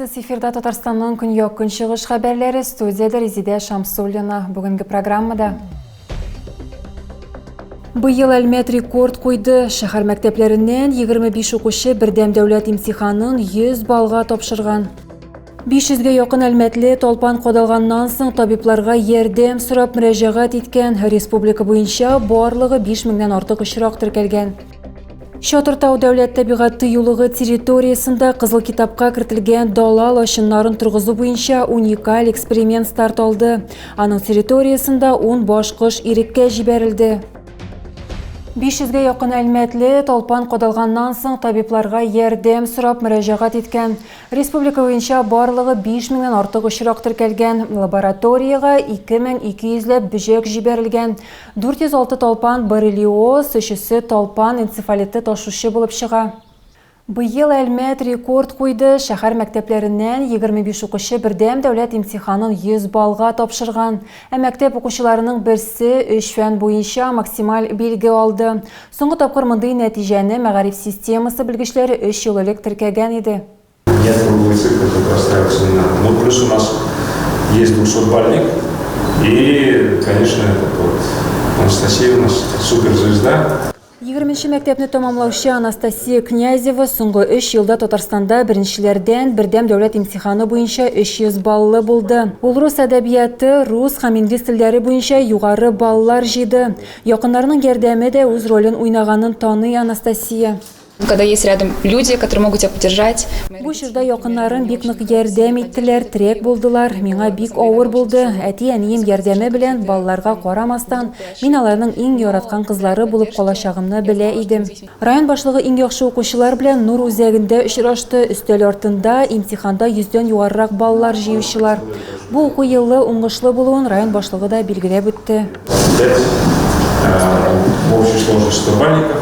Исәнмесез, эфирда Татарстанның көньяк-көнчыгыш хәбәрләре, студиядә Резидә Шамсуллина. Бүгенге программада Быел Әлмәт рекорд куйды. Шәһәр мәктәпләреннән 25 укучы бердәм дәүләт имтиханын 100 баллга тапшырган. 500 гә якын әлмәтле талпан кадалганнан соң табибларга ярдәм сорап мөрәҗәгать иткән. Республика буенча барлыгы 5 меңнән артык очрак теркәлгән. Чатыртау дәүләт табигать тыюлыгы территориясендә Кызыл китапка кертелгән дала лачыннарын торгызу буенча уникаль эксперимент старт алды. Аның территориясендә 10 баш кош иреккә җибәрелде. 500 гә якын әлмәтле талпан кадалганнан соң табибларга ярдәм сорап мөрәҗәгать иткән. Республика буенча барлыгы 5 меңнән артык очрак теркәлгән. Лабораториягә 2200 ләп бөҗәк җибәрелгән. 406 талпан боррелиоз, өчесе талпан энцефалиты ташучы булып чыга. Быел Әлмәт рекорд куйды, шәһәр мәктәпләреннән 25 укучы бердәм дәүләт имтиханын 100 баллга тапшырган. Ә мәктәп укучыларының берсе өч фән буенча максималь билге алды. Соңгы тапкыр мондый нәтиҗәне мәгариф системасы белгечләре өч ел элек теркәгән иде. Нет круглые цифры, тут расстраиваться не надо. Ну, плюс у нас есть 200-бальник. И, конечно, этот вот Анастасия у нас суперзвезда. Егерменче мәктәпне тәмамлаучы Анастасия Князева соңгы өч елда Татарстанда беренчеләрдән бердәм дәүләт имтиханы буенча 300 баллы булды. Ул рус әдәбияты, рус һәм инглиз телләре буенча югары баллар җыйды. Якыннарының ярдәме дә үз ролен уйнаганын таный Анастасия. Когда есть рядом люди, которые могут тебя поддержать. Бу чорда якыннарым бик нык ярдәм иттеләр, терәк булдылар. Миңа бик авыр булды. Әти-әнием ярдәме белән, балаларга карамастан, мин аларның иң яраткан кызлары булып калачагымны белә идем. Район башлыгы иң яхшы укучылар белән Нур үзәгендә очрашты. Өстәл артында, имтиханда йөздән югарырак баллар җыючылар. Бу уку елы уңышлы булуын район башлыгы да билгеләп үтте. Пять в общей сложности 100 бальников.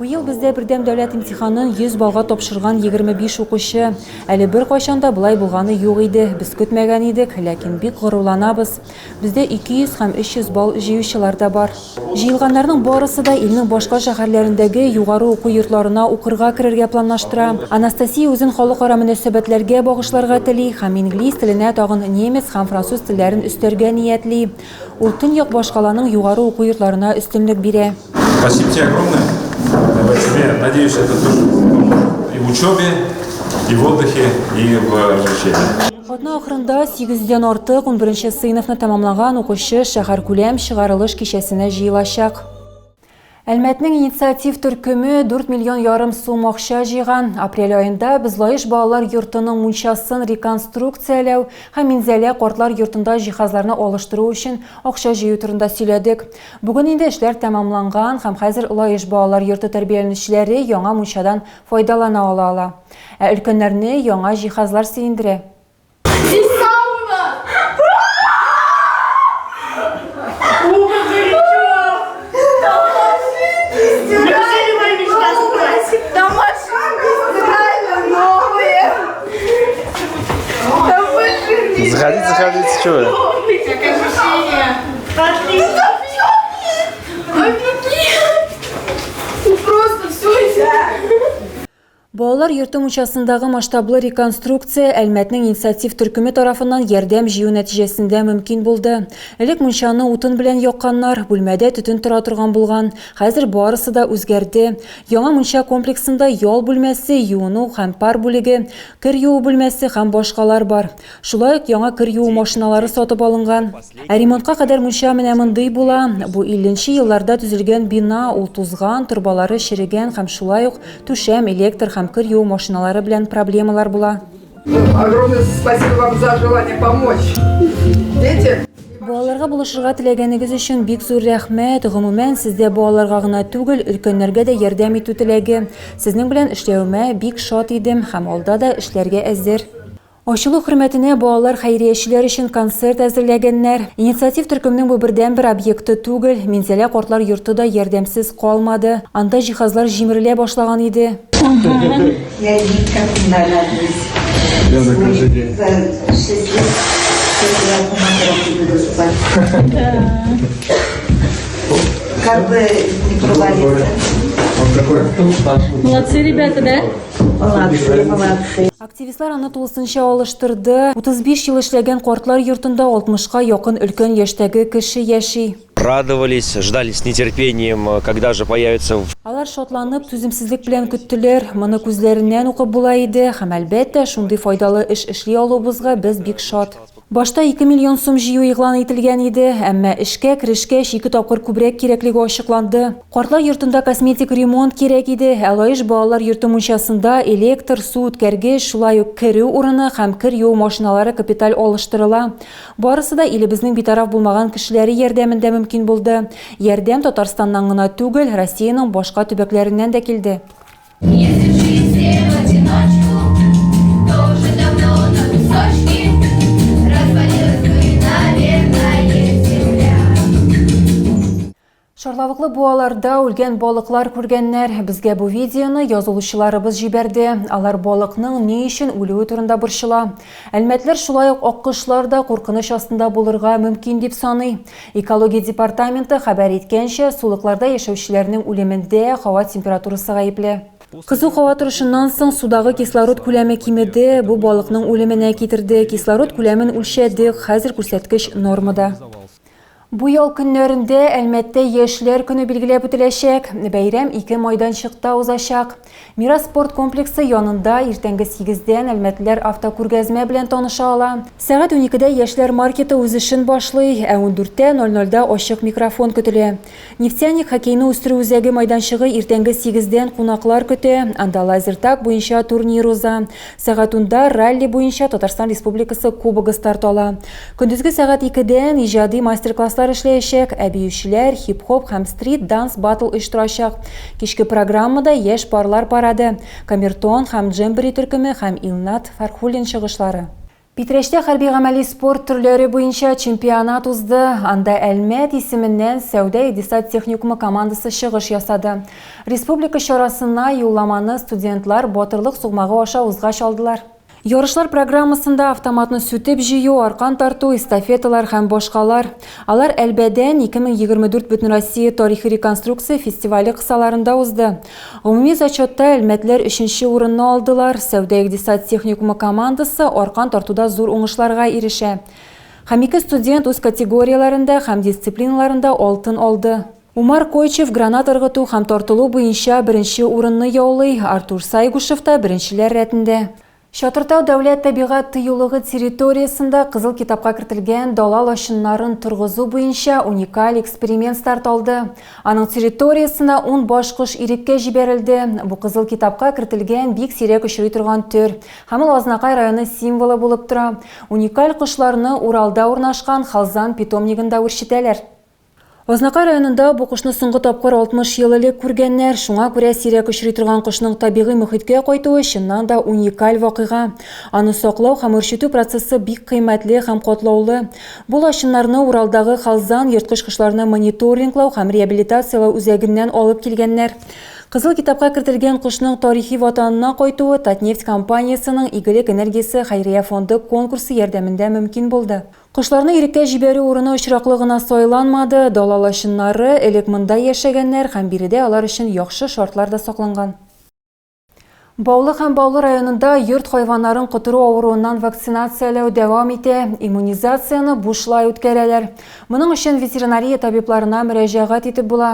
Быел бездә бердәм дәүләт имтиханын 100 баллга тапшырган 25 укучы. Әле беркайчан да болай булганы юк иде. Без көтмәгән идек, ләкин бик горурланабыз. Бездә 200 һәм 300 балл җыючылар да бар. Җыелганнарның барысы да илнең башка шәһәрләрендәге югары уку йортларына укырга керергә планлаштыра. Анастасия үзен халыкара мөнәсәбәтләргә багышларга тели һәм инглиз теленә тагын немец һәм француз телләрен өстәргә ниятли. Ул төньяк башкаланың югары уку йортларына өстенлек бирә. Спасибо тебе огромное. Тебе, надеюсь, это тоже поможет и в учебе, и в отдыхе, и в развлечениях. Атна ахырында 800 дән артык унберенче сыйныфны тәмамлаган укучы шәһәркүләм чыгарылыш кичәсенә җыелачак. Әлмәтнең инициатив төркеме 4 миллион ярым сум акча җыйган. Апрель аенда без Лаеш балалар йортының мунчасын реконструкцияләү һәм Минзәлә картлар йортында җиһазларны алыштыру өчен акча җыю турында сөйләдек. Бүген инде эшләр тәмамланган һәм хәзер Лаеш балалар йорты тәрбияләнүчеләре яңа мунчадан файдалана ала ала. Ә өлкәннәрне яңа җиһазлар сөендерә. Здесь сауна! О, как горячо! Там машинки стиральные новые! Там машинки стиральные новые! Там машинки Заходите, заходите, что вы? новые! Как ощущение? Отлично! Офигеть! Ну просто все Балалар йорты мунчасындагы масштаблы реконструкция Әлмәтнең инициатив төркеме тарафыннан ярдәм җыю нәтиҗәсендә мөмкин булды. Элек мунчаны утын белән якканнар, бүлмәдә төтен тора торган булган. Хәзер барысы да үзгәрде. Яңа мунча комплексында ял бүлмәсе, юыну һәм пар бүлеге, кер юу бүлмәсе һәм башкалар бар. Шулай ук яңа кер юу машиналары сатып алынган. Ә ремонтка кадәр мунча менә мондый була. Бу 50 нче елларда төзелгән бина, ул тузган, торбалары черегән һәм шулай ук түшәм, электр һәм кер юу машиналары белән проблемалар була. Огромное спасибо вам за желание помочь детям. Балаларга булышырга теләгәнегез өчен бик зур рәхмәт. Гомумән, сездә балаларга гына түгел, өлкәннәргә дә ярдәм итү теләге. Сезнең белән эшләвемә бик шат идем һәм алда да эшләргә әзер. Ачылу хөрмәтенә балалар хәйриячеләр өчен концерт әзерләгәннәр. Инициатив төркемнең бу бердәнбер объекты түгел. Минзәлә картлар йорты да ярдәмсез калмады. Анда җиһазлар җимерелә башлаган иде. Я никак не радуюсь. Я за каждый день. За 6 лет первый раз на матрасе буду спать. Как бы не провалиться. Он какой? Молодцы ребята, да? Молодцы, молодцы. Активистлар аны тулысынча алыштырды. 35 ел эшләгән картлар йортында 60-ка якын өлкән яшьтәге кеше яши. Радовались, ждали с нетерпением, когда же появится. Алар шатланып, түземсезлек белән көттеләр. Моны күзләреннән укып була иде. Һәм, әлбәттә, шундый файдалы эш эшли алуыбызга без бик шат. Башта 2 миллион сум җыю игълан ителгән иде, әмма эшкә керешкәч ике тапкыр күбрәк кирәклеге ачыкланды. Картлар йортында косметик ремонт кирәк иде, ә Лаеш балалар йорты мунчасында электр, су үткәргеч, шулай ук керү урыны һәм кер юу машиналары капиталь алыштырыла. Барысы да илебезнең битараф булмаган кешеләре ярдәмендә мөмкин булды. Ярдәм Татарстаннан гына түгел, Россиянең башка төбәкләреннән дә килде. Если жить все в одиночку, то уже давно на кусочки развалилась бы, наверное, земля. Шарлавыклы буаларда үлгән балыклар күргәннәр. Безгә бу видеоны язылучыларыбыз җибәрде. Алар балыкның ни өчен үлүе турында борчыла. Әлмәтләр шулай ук аккошлар да куркыныч астында булырга мөмкин дип саный. Экология департаменты хәбәр иткәнчә, сулыкларда яшәүчеләрнең үлемендә һава температурасы гаепле. Кызу һава торышыннан соң судагы кислород күләме кимеде, бу балыкның үлеменә китерде. Кислород күләмен үлчәдек, хәзер күрсәткеч нормада. Бу ял көннәрендә Әлмәттә Яшьләр көне билгеләп үтеләчәк. Бәйрәм ике майданчыкта узачак. Мирас спорт комплексы янында иртәнге сигездән әлмәтлеләр автокүргәзмә белән таныша ала. Сәгать уникедә Яшьләр маркеты үз эшен башлый, ә ундүрттә ноль-нольдә ачык микрофон көтелә. Нефтяник хоккейны үстерү үзәге майданчыгы иртәнге сигездән кунаклар көтә, анда лазертаг буенча турнир уза. Сәгать унда ралли буенча Татарстан Республикасы Кубогы старт ала. Көндезге сәгать икедән иҗади мастер-класслар эшләячәк, ә биючеләр хип-хоп һәм стрит-данс баттл оештырачак. Кичке программада яшь парлар парады, Камертон һәм Джембори төркеме һәм Илнат Фәрхуллин чыгышлары. Питрәчтә хәрби-гамәли спорт төрләре буенча чемпионат узды. Анда Әлмәт исеменнән сәүдә-икътисад техникумы командасы чыгыш ясады. Республика чарасына юлламаны студентлар батырлык сугмагы аша узгач алдылар. Ярышлар программасында автоматны сүтеп җыю, аркан тарту, эстафеталар һәм башкалар. Алар Әлбәдән 2024 Бөтенроссия тарихи реконструкция фестивале кысаларында узды. Гомуми зачетта әлмәтләр өченче урынны алдылар. Сәүдә-икътисад техникумы командасы аркан тартуда зур уңышларга ирешә. Һәм ике студент үз категорияләрендә һәм дисциплиналарында алтын алды. Умар Койчев гранат ыргыту һәм тартылу буенча беренче урынны яулый, Артур Сайгушев та беренчеләр рәтендә. Чатыртау дәүләт табигать тыюлыгы территориясендә Кызыл китапка кертелгән дала лачыннарын торгызу буенча уникаль эксперимент старт алды. Аның территориясенә ун баш кош иреккә җибәрелде. Бу Кызыл китапка кертелгән бик сирәк очрый торган төр. Һәм ул Азнакай районы символы булып тора. Уникаль кошларны Уралда урнашкан Халзан питомнигында үрчетәләр. Азнакай районында бу кошны соңгы тапкыр 60 ел элек күргәннәр. Шуңа күрә сирәк очрый торган кошның табигый мохиткә кайтуы чыннан да уникаль вакыйга. Аны саклау һәм үрчетү процессы бик кыйммәтле һәм катлаулы. Бу лачыннарны Уралдагы Халзан ерткыч кошларны мониторинглау һәм реабилитацияләү үзәгеннән алып килгәннәр. Кызыл китапка кертелгән кошның тарихи ватанына кайтуы Татнефть компаниясенең Игелек энергиясе хәйрия фонды конкурсы ярдәмендә мөмкин булды. Кошларны иреккә җибәрү урыны очраклы гына сайланмады, дала лачыннары элек монда яшәгәннәр һәм биредә алар өчен яхшы шартлар да сакланган. Баулы һәм Баулы районында йорт хайваннарын котыру авыруыннан вакцинацияләү дәвам итә. Иммунизацияне бушлай үткәрәләр. Моның өчен ветеринария табибларына мөрәҗәгать итеп була.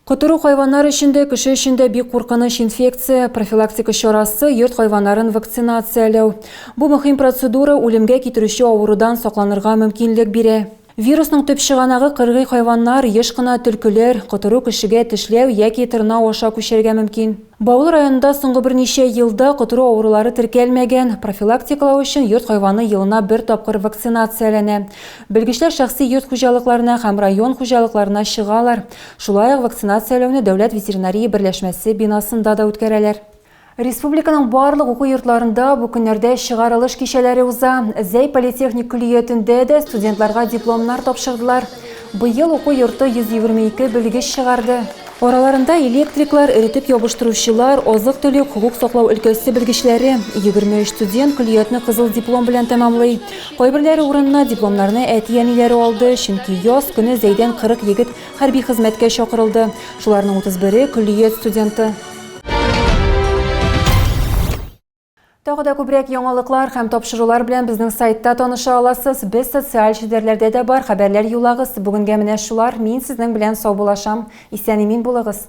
Котыру хайваннар өчен дә, кеше өчен дә бик куркыныч инфекция. Профилактика чарасы, йорт хайваннарын вакцинацияләү. Бу мөһим процедура үлемгә китерүче авырудан сакланырга мөмкинлек бирә. Вирусның төп чыганагы кыргый хайваннар, еш кына төлкеләр, котыру кешегә тешләү яки тырнау аша күчәргә мөмкин. Баулы районында соңгы берничә елда котыру авырулары теркәлмәгән. Профилактикалау өчен йорт хайваны елына бер тапкыр вакцинацияләнә. Белгечләр шәхси йорт хуҗалыкларына һәм район хуҗалыкларына чыгалар. Шулай ук вакцинацияләүне Дәүләт ветеринария берләшмәсе бинасында да үткәрәләр. Республиканың барлык уку йортларында бу көннәрдә чыгарылыш кичәләре уза. Зәй политехник көллиятендә дә студентларга дипломнар тапшырдылар. Быел уку йорты 122 белгеч чыгарды. Араларында электриклар, эретеп ябыштыручылар, азык-төлек, хокук саклау өлкәсе белгечләре. 23 студент көллиятне кызыл диплом белән тәмамлый. Кайберләре урынына дипломнарны әти-әниләре алды, чөнки яз көне Зәйдән 40 егет хәрби хезмәткә чакырылды. Шуларның 31-е көллият студенты. Тагы да күбрәк яңалыклар һәм тапшырулар белән безнең сайтта таныша аласыз. Без социаль челтәрләрдә дә бар, хәбәрләр юллагыз. Бүгенгә менә шулар. Мин сезнең белән саубуллашам. Исән-имин булыгыз.